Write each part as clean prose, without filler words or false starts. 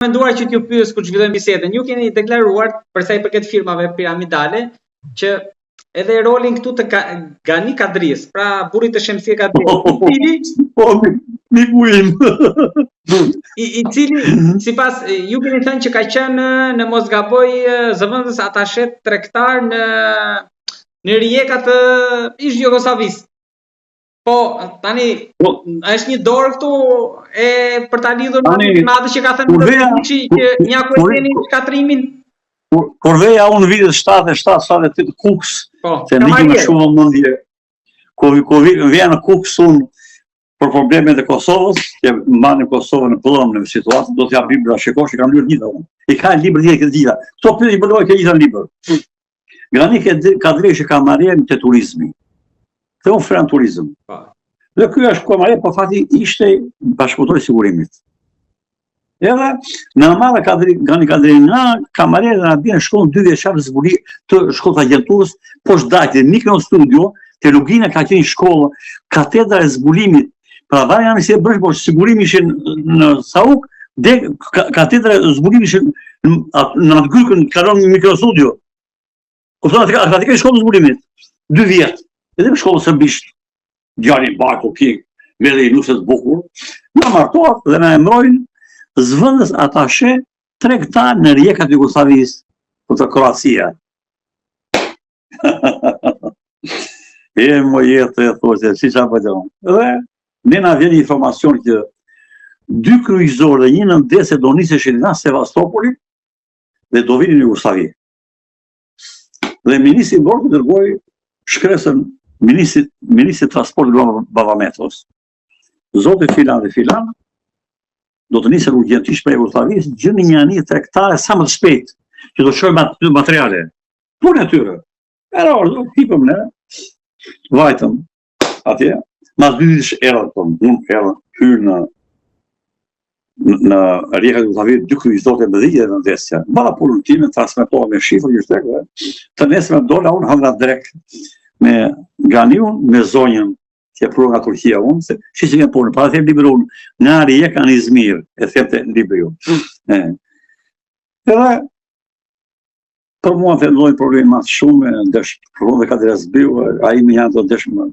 menduar që t'ju pyes kur zhvillojmë bisedën. Ju keni deklaruar për sa i përket firmave piramidale që edhe rolin këtu të ka, Gani Kadrisë, pra burrit të Shemsie Kadrisë, i cili po miku im. I, i cili sipas ju keni thënë që ka qenë në mos gaboj zëvendës atashe tregtar në në Rijeka të ish Jugosllavisë. Po, tani, po, është një dorë këtu e për ta lidhur me me atë që ka thënë Millosheviçi që një kueseni shkatërrimin. Kur, kur veja unë vitet 77, 78 Kukës, po, se ndiqja me shumë vëmendje, kur, kur veja në Kukës unë për problemet e Kosovës, që mbanin Kosovën në pëllëmbë në situatë, do t'ja libra, shikosh, i kam lyrë gjitha unë. I ka libër gjitha këtë gjitha. Këto pyetje i bërdoj këtë gjitha në libër. Gani Kadri ishte kamarier te turizmi. Dhe unë fren turizëm. Po. Dhe ky është kamarier, po fati ishte bashkëpunëtor i sigurimit. Edhe në marrë Kadri, Gani Kadri nga kamarier dhe na bie në shkollën dy vjeçare zbuli të shkollës agjenturës, poshtë Dajtit, mikro studio, te Lugina ka qenë shkollë, katedra e zbulimit, pra vaj janë si e bërë, por sigurimi ishin në Sauk, dhe katedra e zbulimit ishin në, në atë grykën kalon në mikrostudio. Kupton atë atë ke shkollën e zbulimit. Dy vjet. Edhe në shkollë serbisht. Djali i barku ki me dhe i nuse të bukur. Na martohet dhe na emrojnë zëvendës atashe tregtar në Rijeka të Jugosllavisë, po të Kroacia. e më jetë e thotë, si ça po Dhe ne na vjen informacion që dy kryqëzorë dhe një nëndetëse do niseshin nga Sevastopoli dhe do vinin në Jugosllavi. Dhe ministri i Mbrojtjes dërgoi shkresën ministrit ministrit të transportit Luan Babametos. Zoti filan dhe filan do të nisen urgjentisht prej Jugosllavisë, gjeni një anije tregtare sa më të shpejt, që do çojë materiale. Punë e tyre. Era orë, hipëm ne, vajtëm atje, mas dy ditësh erdhën, po, unë erdhën, hyrë në në Rijeka të Jugosllavisë, dy kryqëzorët e mëdhenj dhe nëndetësja. Bëra punën time, transmetova me shifër, një shtek, dhe të nesërmen dola unë hëngra drekë me Ganiun, me zonjën që e prura nga Turqia unë, se shi që një punë, para them libri unë, nga Rijeka në Izmir, e them te libri unë. E. Edhe, Për mua të ndodhi problemi më shumë, desh rrugë dhe Kadri Hazbiu, ai më janë të desh më.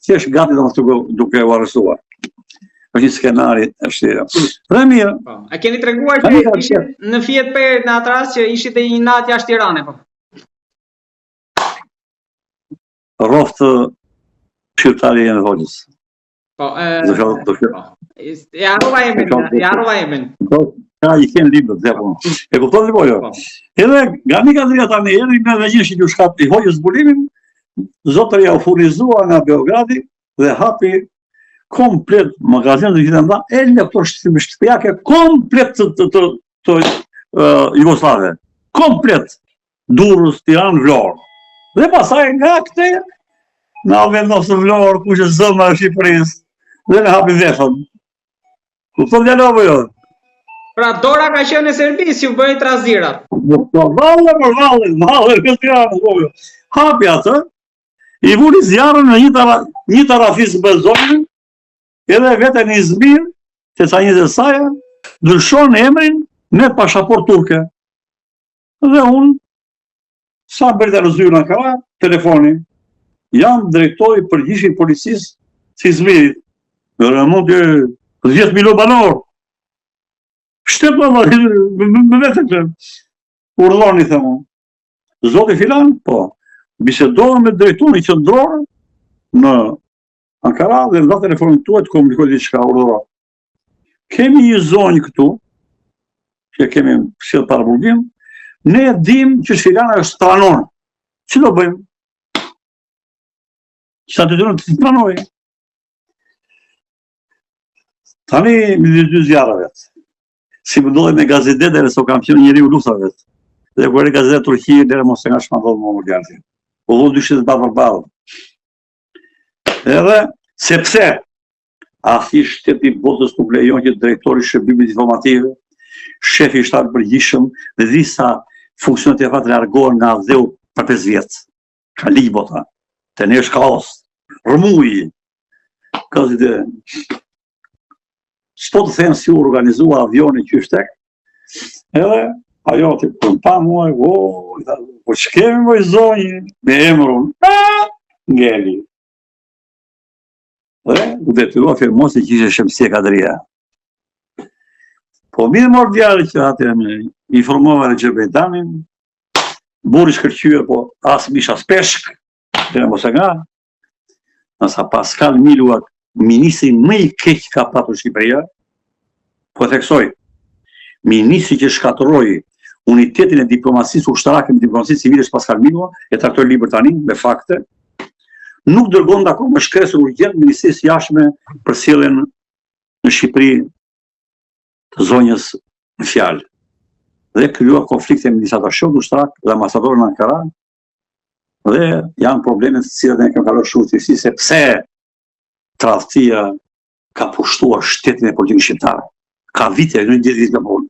Thjesht gati domethënë duke duke u arrestuar. Është një skenar, është i. Dhe mirë. Po. A keni treguar që ishit në fijet për në atë rast që ishit edhe një natë jashtë Tirane, po? Rroftë shqiptari i Hoxhës. Po, e, do të do të po. Ja harrova emrin, ja harrova emrin. Po, ka i ken libër, dhe po. E kupton ti po jo. Po. Edhe Gani Kadria tani erdhi me dhe një që ju shkap i hoqi zbulimin, zotëria u furnizua nga Beogradi dhe hapi komplet magazinat dhe gjithë nda, elektroshtëpiake komplet të të të, të uh, Jugosllave. Komplet. Durrës, Tiranë, Vlorë. Dhe pastaj nga këte, na vendos në Vlorë, kush e zemra e Shqipërisë, dhe na hapi vefën. Kupton djalë apo jo? Pra dora ka qenë e Serbisë që bëri trazirat. Po, po valle, po valle, valle, në Tiranë, po, jo. Hapi atë, i vuri zjarrin në një tara, një tarafis për zonën, edhe vete në Izmir, te ca njerëz e saja, ndryshon emrin me pashaportë turke. Dhe unë, sa mbërrita në zyrë në Ankara, telefoni, jam drejtori i përgjithshëm i policisë së Izmirit. Dhe mund të 10 milion banorë. Shtet më më, më vetë të. Urdhëroni, them unë. Zoti filan, po, bisedova me drejtorin qendror në Ankara dhe më dha telefonin tuaj të komunikoj diçka, urdhëro. Kemi një zonjë këtu, që kemi sjellë paraburgim, ne e dim që filana është pranon. Si do bëjmë? Sa të dërën të pranojë? Tani, midis dy zjarreve. Si më ndodhi me gazetet, se kam qenë njeriu luftave. Dhe kur e gazetet Turqie, dere mos e nga shma ndodhë më më gjarë. Po dhe dy shtetet ballë për ballë. Edhe, sepse, Asnjë shtet i botës nuk lejon që drejtori i shërbimit informativ, shefi i shtabit të përgjithshëm dhe disa funksione të tjera të largohen nga atdheu për 5 vjet. Ka ligj bota. Te ne është kaos. Rrëmujë. Ka ide. S'po të them si u organizua avioni që është tek. Edhe ajo aty po pa mua, o, i tha, po ç'kemi moj zonjë me emrun. Ngeli. Dhe u detyrua firmosi që ishte Shemsie Kadria. Po mirë mor djalë që atë me informova Rexhep Mejdanin, burrë i shkëlqyer, po as mish as peshk, dhe mos e nga, Ndërsa Paskal Milua, ministri më i keq ka patur Shqipëria, po e theksoj, ministri që shkatërroi unitetin e diplomacisë ushtarake me diplomacisë civile është Paskal Milua, e traktoj në libër tani me fakte, nuk dërgon akoma shkresën urgjent Ministrisë së Jashtme për sjelljen në Shqipëri të zonjës në fjalë. Dhe krijuan konflikte midis atasheut ushtarak dhe ambasadorit në Ankara, dhe janë probleme të cilat ne kemi kaluar shumë vështirësi sepse tradhtia ka pushtuar shtetin e politikën shqiptare. Ka vite, në gjithë vite më vonë.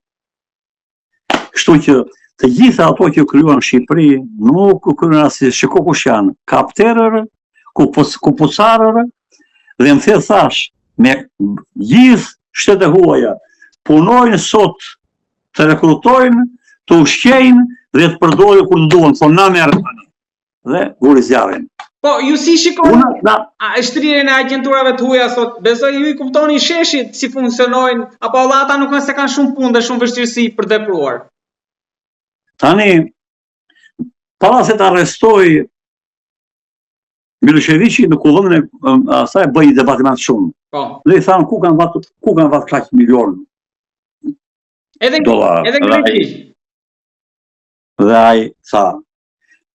Kështu që të gjitha ato që krijuan në Shqipëri nuk u krijuan asnjë, shiko kush janë, kapterër, kupuc, kupucarër dhe më the thash me gjithë shtetet e huaja punojnë sot të rekrutojnë, të ushqejnë dhe të përdorin kur të duan, thonë na merr tani. Dhe vuri zjarrin. Po, ju si shikoni na a shtrirjen e agjenturave të huaja sot? Besoj ju i kuptoni sheshit si funksionojnë, apo alla ata nuk është se kanë shumë punë dhe shumë vështirësi për të vepruar. Tani, para se të arrestohej Milosheviqi në kuvendin e asaj bëi një debat i madh shumë. Po. Dhe i thanë ku kanë vat ku kanë vat kaq milion edhe dollar. Edhe Greqi. Dhe ai tha,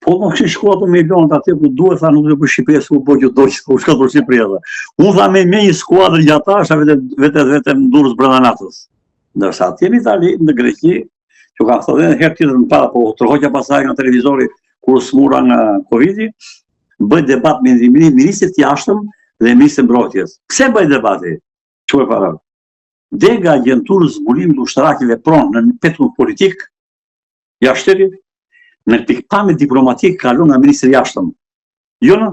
po më kishin shkuar ato milionët atje ku duhet, tha nuk do për Shqipëria, s'u bë që do që u shkon për Shqipëria. Tha. Unë tha me, me një skuadër gjatash, vete vete vete në Durrës brenda natës. Ndërsa atje në Itali, në Greqi, që kam thënë edhe herë tjetër më parë, po u tërhoqa pastaj nga televizori kur u smura nga Covidi, bëj debat me ministrin e jashtëm dhe ministrin e mbrojtjes. Pse bëj debati? Çfarë para? Dega e agjenturës zbulimit ushtarak vepron në petkun politik jashtë shtetit, në pikëpamje diplomatik kalon nga ministri i jashtëm. Jo në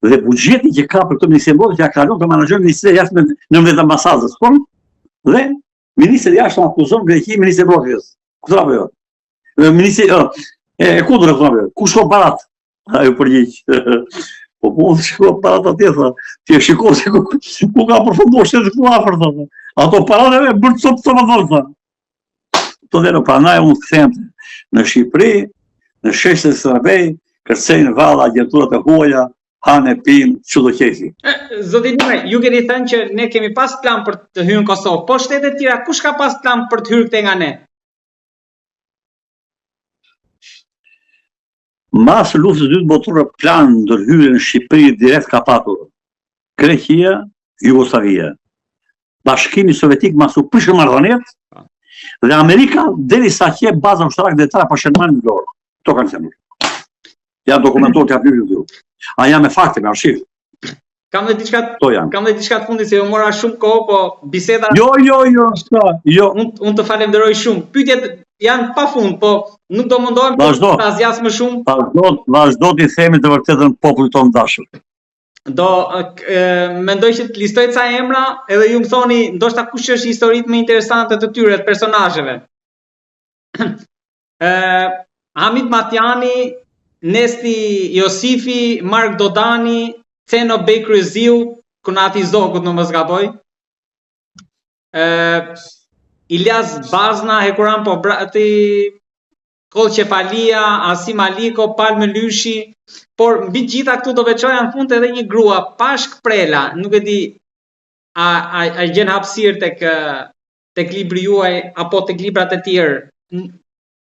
dhe buxheti që ka për këtë ministri e mbrojtjes ja kalon të menaxhojë ministria e jashtme në vetë ambasadës, po? Dhe Ministri i jashtëm akuzon Greqinë ministri i mbrojtjes. Ku apo jo? Dhe ministri, ë, e, e ku do të thonë? Ku shkon parat? Ai u përgjigj. Po po shkon parat atje tha. Ti e shikon se ku, ku ka përfunduar shteti këtu afër tha. Ato parat e bërë copë copë ato tha. Të dhe prandaj unë them në Shqipëri, në sheshin Skënderbej, kërcejnë valle agjenturat e huaja, hanë e pinë, ç'u do qejfi. Zoti Limaj, ju keni thënë që ne kemi pas plan për të hyrë në Kosovë, po shtetet tjera, kush ka pas plan për të hyrë këtej nga ne? Mas luftës dytë botërore plan ndërhyrje në Shqipëri direkt ka patur Greqia, Jugoslavia. Bashkimi Sovjetik mas u prishën marrëdhëniet dhe Amerika derisa qe baza ushtarake detare Pashë Manit në Vlorë. Këto kanë qenë. Ja dokumentohet ja pyetje ju. A jam me fakte me arkiv. Kam dhe diçka to janë. Kam dhe diçka të fundit se ju mora shumë kohë, po biseda Jo, jo, jo, s'ka, jo. Unë un të falenderoj shumë. Pyetjet janë pa fund, po nuk do mundohem ta zgjas më shumë. Vazhdo, vazhdo t'i themi të vërtetën popullit tonë dashur. Do e, mendoj që të listoj ca emra, edhe ju më thoni ndoshta kush është historitë më interesante të tyre, të personazheve. Ë Hamit Matjani, Nesti Josifi, Mark Dodani, Ceno Bej Kryeziu, kunati i Zogut në mos gaboj. Ë Ilyas Bazna, Hekuran Pobrati, Kol Qefalia, Asim Aliko, Pal Mëlyshi, por mbi të gjitha këtu do veçoja në fund edhe një grua, Pashk Prela, nuk e di a a, a gjen hapësirë tek tek libri juaj apo tek librat e tjerë,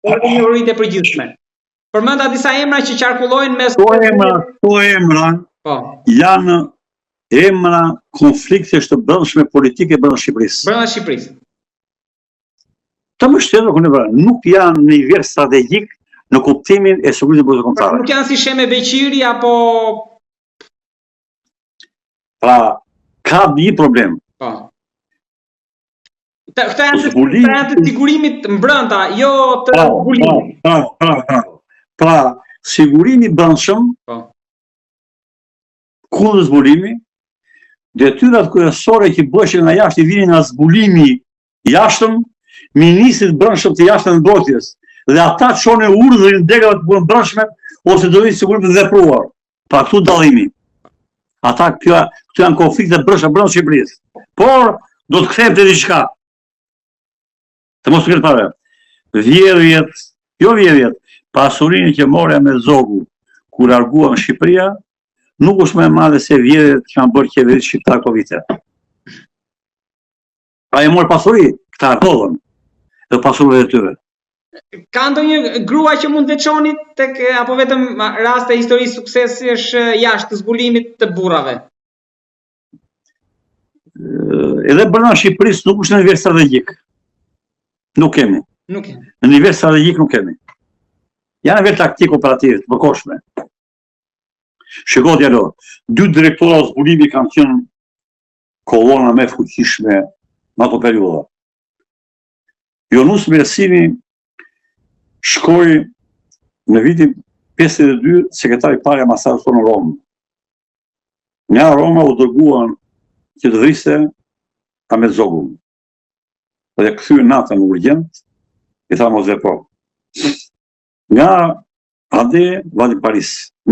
por edhe një njohuri e përgjithshme. Përmenda disa emra që qarkullojnë mes Këto emra, këto emra po. janë emra konfliktesh të brendshme politike brenda Shqipërisë. Brenda Shqipërisë. Të mbështetur ku në nuk janë në nivel strategjik në kuptimin e sigurisë pra, kombëtare. Nuk janë si Sheme Beqiri apo Pra, ka një problem. Po. Këta janë të, këta janë të sigurimit mbrenda, jo të pra, zbulimit. Pra, pra, pra, pra, sigurimi i brendshëm, po. kundër zbulimi, detyrat kryesore që bëheshin nga jashtë i vinin nga zbulimi i jashtëm, ministrit të brendshëm të jashtëm dhe mbrojtjes dhe ata çonin urdhrin degave të punëve të brendshme ose do të sigurimit të vepruar. Pra këtu dallimi. Ata kjo, këtu janë konflikte brenda brenda Shqipërisë. Por do të kthehem te diçka. Të mos të fare. Vjedhjet, jo vjedhjet, pasurinë që mori Ahmet Zogu kur u largua nga Shqipëria, nuk është më e madhe se vjedhjet që kanë bërë qeveritë shqiptare këto vite. Ai mori pasuri, këta e hodhën, dhe pasuritë e tyre. Ka ndonjë grua që mund të veçoni tek apo vetëm raste histori suksesi është jashtë zbulimit të burrave? Edhe brenda Shqipërisë nuk është në nivel strategjik. Nuk kemi. Nuk kemi. Në nivel strategjik nuk kemi. Janë nivel taktik operativ, të përkohshme. Shiko djalo, dy drejtora zbulimi kanë qenë kolona më e fuqishme në ato periudha. Jonuz Mersini shkoi në vitin 52 sekretari i parë i ambasadës në Romë. Nga Roma u dërguan që të vriste Ahmet Zogun. Dhe e kthyen natën në urgjent, i tha mos vepro. Nga atje vajti në Paris.